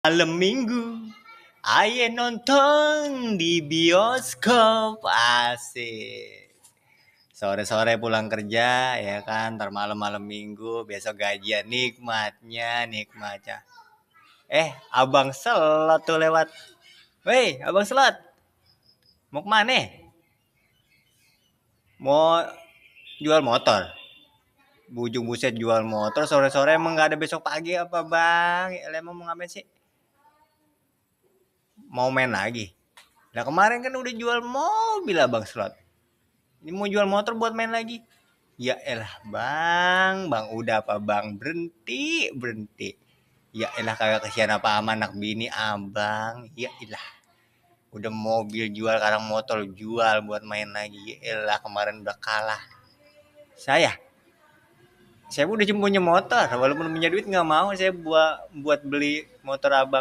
Malam minggu, ayo nonton di bioskop, asik. Sore-sore pulang kerja, ya kan, ntar malam-malam minggu, besok gajian, nikmatnya. Abang Selot tuh lewat. Woi, Abang Selot, mau kemana? Mau jual motor? Bujung buset jual motor, sore-sore emang gak ada besok pagi apa bang? Emang mau ngapain sih? Mau main lagi? Nah kemarin kan udah jual mobil Abang Slot. Ini mau jual motor buat main lagi. Ya elah bang udah apa bang, berhenti. Ya elah kagak kesian apa sama anak bini abang. Ya elah, udah mobil jual, sekarang motor jual buat main lagi. Ya elah kemarin udah kalah. Saya udah punya motor, walaupun punya duit nggak mau saya buat beli motor abang.